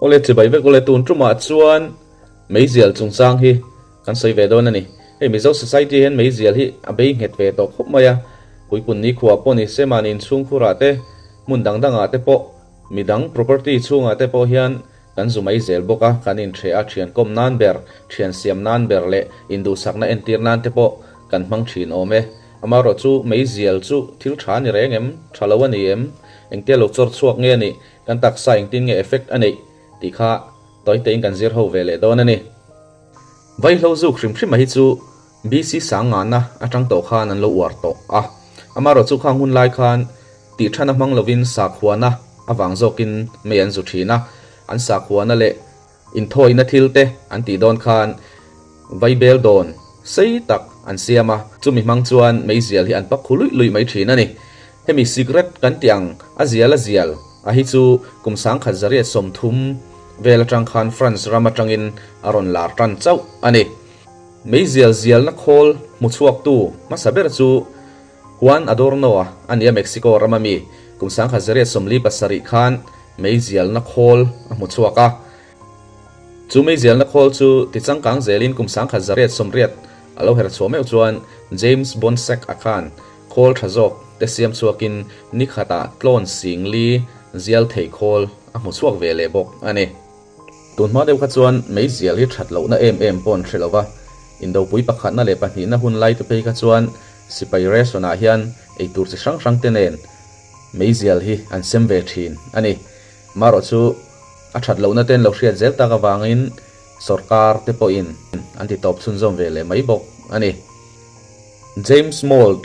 Awle chibai vek awle tun tumah chuan meizial chungchang hi kan sawi ve dawn a ni. Hei Mizo society hian meizial hi a bei nghet ve tawh khawp mai a, puipun nikhua pawh ni se mahni inchhungkhurah te hmun dang dangah te pawh midang property chhungah te pawh hian kan zu mai zel bawk a, kan inhreh a thian kawm nan ber, thian siam nan ber leh induhsakna entir nan te pawh kan hmang thin awm e. Amaherawh chu meizial chu thil tha a ni reng em? Tha lo a ni em? Engtia lo chawr chhuak nge a nih? Kan taksa engtin nge effect a neih tih kha tawi tein kan zir ho ve leh dawn a ni. Vaihlo zuk hrim hrim a hi chu BC sang ngahna atang tawh khan an lo uar tawh a. Amaherawh chu khang hun lai khan tih thana hmang lovin sakhuana avang zawkin mei an zu thin a. An sakhuana leh inthawina thil te an tih dawn khan vaibel dawn sei tak an siam a. Chumi hmang chuan meizial hi an pak khu luih luih mai thin a ni. Hemi cigarette kan tih ang a zial a zial a hi chu kum 1130 vel atang khan France ram atangin a rawn lar tan chauh a ni. Meizial zialna khawl hmu chhuaktu hmasa ber chu Juan Adorno a a ni a, Mexico rama mi kum 1947 khan meizialna khawl a hmu chhuak a. Chu meizialna khawl chu tichangkang zelin kum 1980 a lo her chhuah meuh chuan James Bonsack a khan khawl tha zawk te siam chhuakin ni khatah tlawn singli zial thei khawl a hmu chhuak ve leh bawk a ni. Tun hma deuh kha chuan meizial hi that lohna em em pawh an hre lo va, indopui pakhatna leh pahnihna hun lai te phei kha chuan sipai ration ah hian eitur chi hrang hrang te nen meizial hi an sem ve thin a ni. Marawh chu a that lohna te an lo hriat zel tak avangin sawrkar te pawhin an ti tawp chhunzawm ve leh mai bawk a ni. James Mould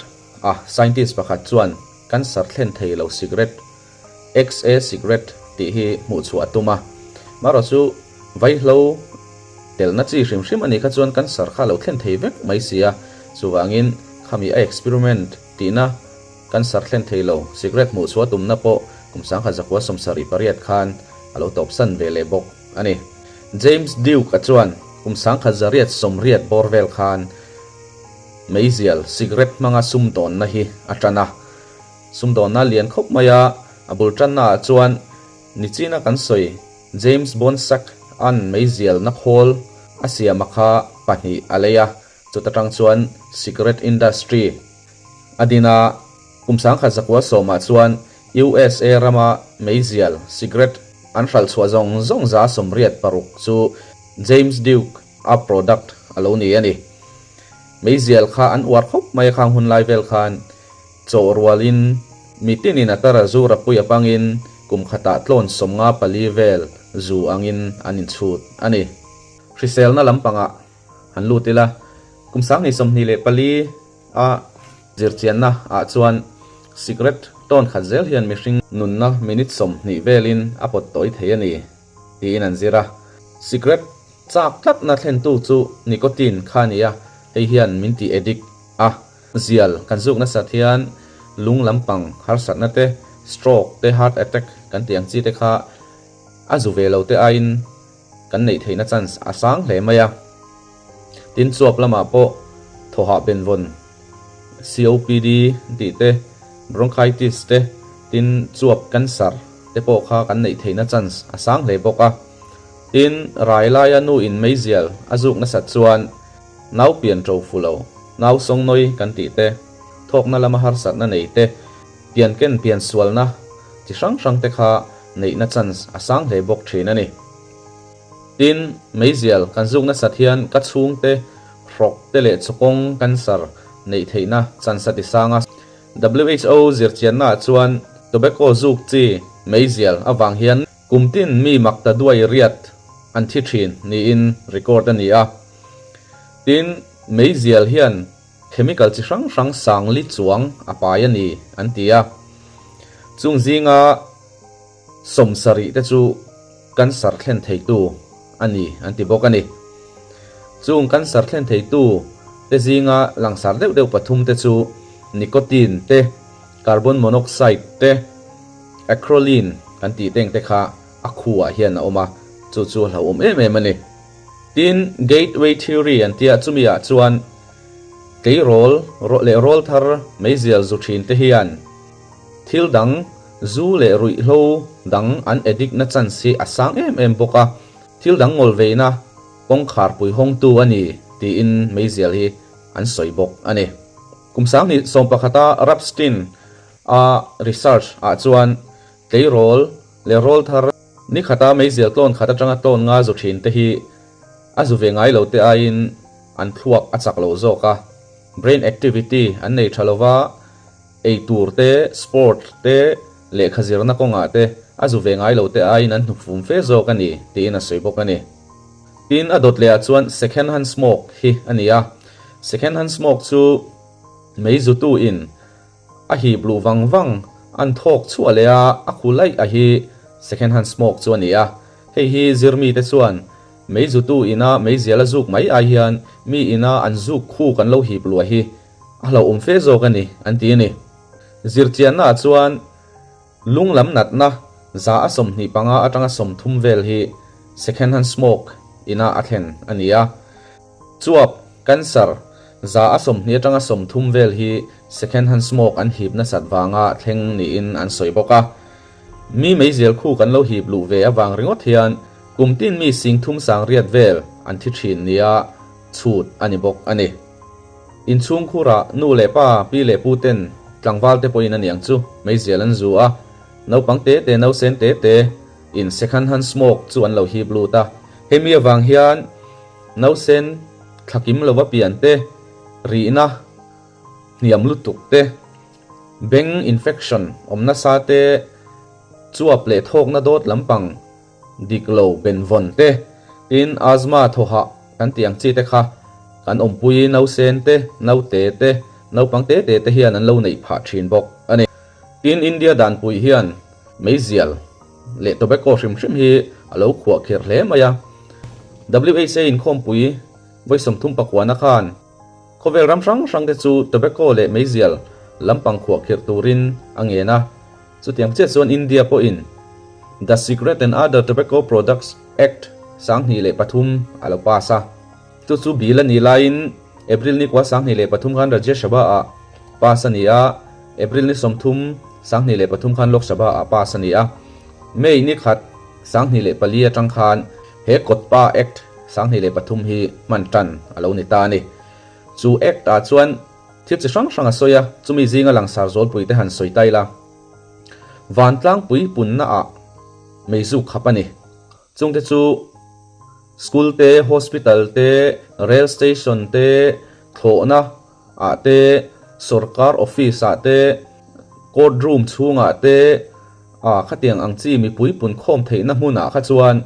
a scientist pakhat chuan cancer thlen thei lo cigarette, XA cigarette, tih hi hmuh chhuah a tum a. Marawh chu vaihlo telna chi hrim hrim a nih kha chuan cancer kha a lo thlen thei vek mai si a, chuvangin khami a experiment tihna cancer thlen thei lo cigarette hmuh chhuah a tumna pawh kum 1978 khan a lo tawpsan ve leh bawk a ni. James Duke a chuan kum 1980 bawr vel khan Meizial, cigarette hmanga sumdawnna hi a tan a. Sumdawnna lian khawp mai a, a bul tanna ah chuan nichina kan sawi James Bonsack an meizialna khawl a siam a kha pahnih a lei a, chuta tang chuan cigarette industry a din a. Kum 1910 ah chuan USA rama meizial, cigarette, an hralh chhuah zawng zawng 86% chu James Duke a product a lo ni a ni. Meizial kha an uar khawp mai a khang hun lai vel khan chaw rualin mi tinin a tara zu rapui a pangin kum khatah tlawn 54 vel zu angin an inchhut a ni. Hriselna lampangah han lut ila kum 2024 a zirchianna ah chuan cigarette tawn khat zel hian mihring nunna minute 20 velin a pawt tawi thei a ni tiin an zir a. Cigarette Chak tlatna thlentu chu nicotine kha a ni a, hei hian min ti addict a. Zial kan zuk nasat hian lung lampang harsatna te, stroke te, heart attack kan tih ang chi te kha a zu ve lo te aiin kan neih theihna chance a sang hle mai a. Tin chuap lamah pawh thawhah benvawn, COPD tih te, bronchitis te, tin chuap cancer te pawh kha kan neih theihna chance a sang hle bawk a. Tin, rai laia nu in meizial a zuk nasat chuan nau pian ṭo fu lo, nau sawng nawi kan tih te, thawkna lama harsatna nei te, pian ken pian sualna chi hrang hrang te kha neihna chance a sang hle bawk ṭhin a ni. Tin, meizial kan zuk nasat hian ka chhungte hrawk te leh chawkawng cancer neih theihna chance a ti sang a. WHO zirchiannaah chuan tobacco zuk chi meizial avang hian Kum tin mi mak ta duai riat an thi thin niin record a ni a. Tin, meizial hian chemical chi hrang hrang sang li chuang a pai a ni an ti a. Chung zinga 70 te chu cancer thlen theitu a ni an ti bawk a ni. Chung cancer thlen theitu te zinga langsar deuh deuh pathum te chu nicotine te, carbon monoxide te, Acrolein kan tih teng te kha a khuah hian a awm a, chu chu a hlauhawm em em a ni. Tin, Gateway Theory an tia chumi ah chuan tleirawl leh rawl thar meizial zu thin te hian thil dang Zu leh ruihhlo dang an addict na chance hi a sang em em bawk a, thil dang ngawl veina kawngkhar pui hawngtu a ni tiin meizial hi an sawi bawk a ni. Kum sanghnih sawmpakhata Rapstin a research ah chuan tleirawl leh rawl thar ni khata meizial tlawn khat atanga tlawn nga zu thin te hi a zu ve ngai lo te aiin an thluak a chak lo zawk a, brain activity an nei tha lova, ei tur te, sport te, lehkha zirna kawngah te a zu ve ngai lo te aiin an hnukfum fe zawk a ni tiin a sawi bawk a ni. Tin, a dawt lehah chuan second hand smoke hi a ni a, second hand smoke chu mei zutu in a hip luh vang vang an thawk chhuah leh a, a khu laih a hi second hand smoke chu a ni a. Hei hi zirmite chuan mei zutu ina meizial a zuk mai ai hian mi ina an zuk khu kan lo hip luah hi a hlauhawm fe zawk a ni an ti a ni. Zirchiannaah chuan lung lam natna 125 atanga 30 vel hi second hand smoke ina a thlen a ni a. Chuap, cancer, 120 atanga 30 vel hi second hand smoke an hip nasat vanga thleng niin an sawi bawk a. Mi meizial khu kan lo hip luh ve avang ringawt hian kum tin mi sing thum sang riat vel an thi thin nia chhut a ni bawk a ni. Inchhungkhurah nu leh pa, pi leh pu ten tlangval te pawhin a niang chu meizial an zu a, naupang te te nausen te te in second hand smoke chu an lo hip lut a. Hemi avang hian Nausen thlakim lova pian te, rihna hniam lutuk te, beng infection awm nasa te, chuap leh thawkna dawt lampang dik lo benvawn te, tin asthma thawhah kan tih ang chi te kha kan awmpui nausen te, naute te, naupang te te te hian an lo neih phah thin bawk a ni. Tin India danpui hian meizial. leh tobacco hrim hrim hi a lo khuah khirh hle mai a. WHA inkhawmpui vawi 39 khan khawvel ram hrang hrang te chu tobacco leh meizial lampang khuah khirh turin a ngen a. Chutiang chiah chuan India pawhin The Cigarette and Other Tobacco Products Act 2003 a lo pass a. Chu chu bill a nih laiin April ni kua 2003 khan Rajya Sabha ah pass a ni a, April ni 30, 2003 khan Lok Sabha ah pass a ni a. May ni khat, 2004 atang khan he Kotpa Act 2003 hi hman tan a lo ni ta a ni. Chu Act ah chuan thil chi hrang hrang a sawi a, chumi zinga langsar zawlpui te han sawi ta ila. Vantlangpui punna ah meizuk khap a ni. Chungte chu School te, Hospital te, Rail Station te, thlawhna ah te, Sorkar Office ah te, Court Room chhungah te, ah khatiang ang chi mipui punkhawm theihna hmunah kha chuan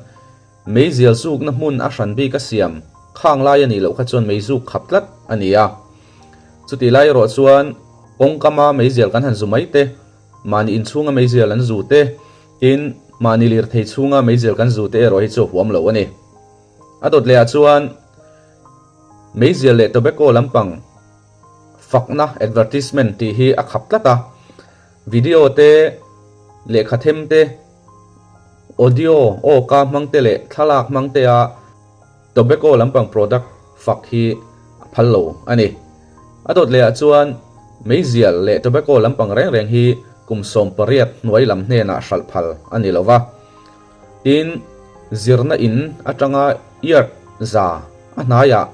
meizial zukna hmun a hran bik a siam khang lai a nih loh kha chuan meizuk khap tlat a ni a. Chutih lai erawh chuan kawngkama meizial kan han zu mai te, mahni inchhunga meizial an zu te, Tin, mahni lirthei chhunga meizial kan zu te erawh hi chu a huam lo a ni. A dawt lehah chuan meizial leh tobacco lampang fakna, advertisement, tih hi a khap tlat a. Video te, lehkha them te, audio, aw ka hmang te leh thlalak hmang te a Tobacco lampang product fak hi a phal lo a ni. A dawt lehah chuan meizial leh tobacco lampang reng reng hi kum 18 hnuai lam hnenah hralh phal a ni lo va. Tin, zirna in atanga yard za a hnaiah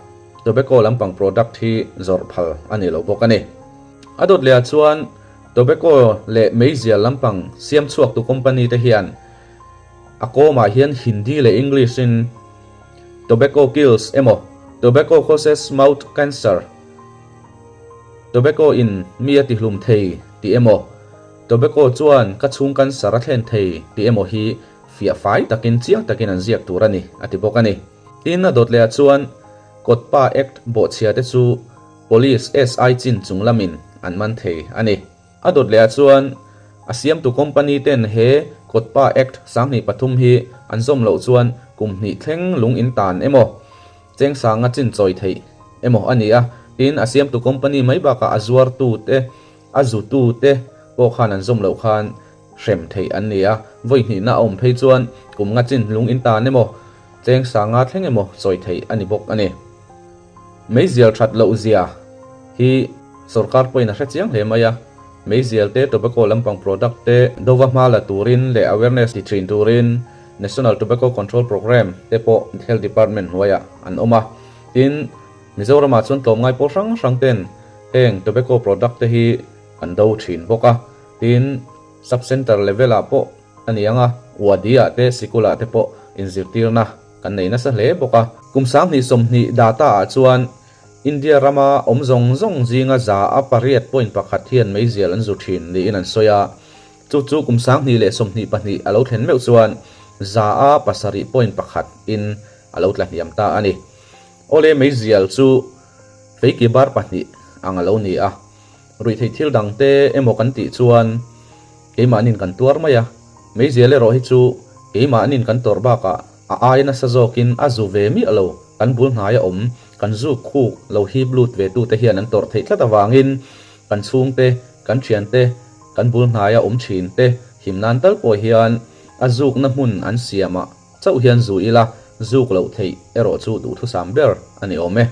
tobacco lampang product hi zawrh phal a ni lo bawk a ni. A dawt lehah chuan tobacco leh meizial lampang siam chhuaktu company te hian A kawmah hian Hindi leh English in Tobacco kills emaw Tobacco causes mouth cancer, Tobacco in mi a tihlum thei tih emaw Tobacco chuan ka chhung cancer a thlen thei tih emaw hi fiah fai takin chiang takin an ziak tur a ni a ti bawk a ni. Tin, a dawt lehah chuan Kawtpa Act bawhchhia te chu Police SI chin chung lamin an man thei a ni. A dawt lehah chuan a siamtu company ten he Kawtpa Act 2003 hi an zawm loh chuan kum hnih thleng lung in tan emaw, cheng sanga chin chawi theih emaw a ni a, tin a siamtu company mai bakah a zuartu te, a zutu te pawh khan an zawm loh khan hrem theih an ni a, vawi hnihna a awm phei chuan kum nga chin lung in tan emaw, cheng sanga thleng emaw chawi theih a ni bawk a ni. Meizial that loh zia hi sorkar pawhin a hre chiang hle mai a. Meizial te, tobacco lampang product te dova hma la turin leh awareness ti thin turin National Tobacco Control Programme te pawh Health Department hnuaiah an awm a. Tin, Mizoramah chuan tlawmngai pawl hrang hrang ten heng tobacco product te hi an do thin bawk a. Tin, Sub-Centre level ah pawh a ni ang a, Wadi ah te, sikul ah te pawh inzirtirna kan nei nasa hle bawk a. Kum 2020 data ah chuan India rama awm zawng zawng zinga 8.1% hian meizial an zu thin niin an sawi a. Chu chu kum 2022 a lo thlen meuh chuan 7.1% in a lo tla hniam ta a ni. Awle meizial chu feiki bar pahnih ang a lo ni a. Ruihtheih thil dangte emaw kan tih chuan keimahnin kan tuar mai a, meizial erawh hi chu keimahnin kan tawrh bakah a ai nasa zawkin a zu ve miah lo, kan bul hnaia awm, kan zuk khuk lo hip lut ve tute hian an tawrh theih tlat avangin kan chhungte, kan thiante, kan bul hnaia awm thinte him nan tal pawh hian a zukna hmun an siamah chauh hian zu ila zuk loh theih erawh chu duhthusam ber a ni awm e.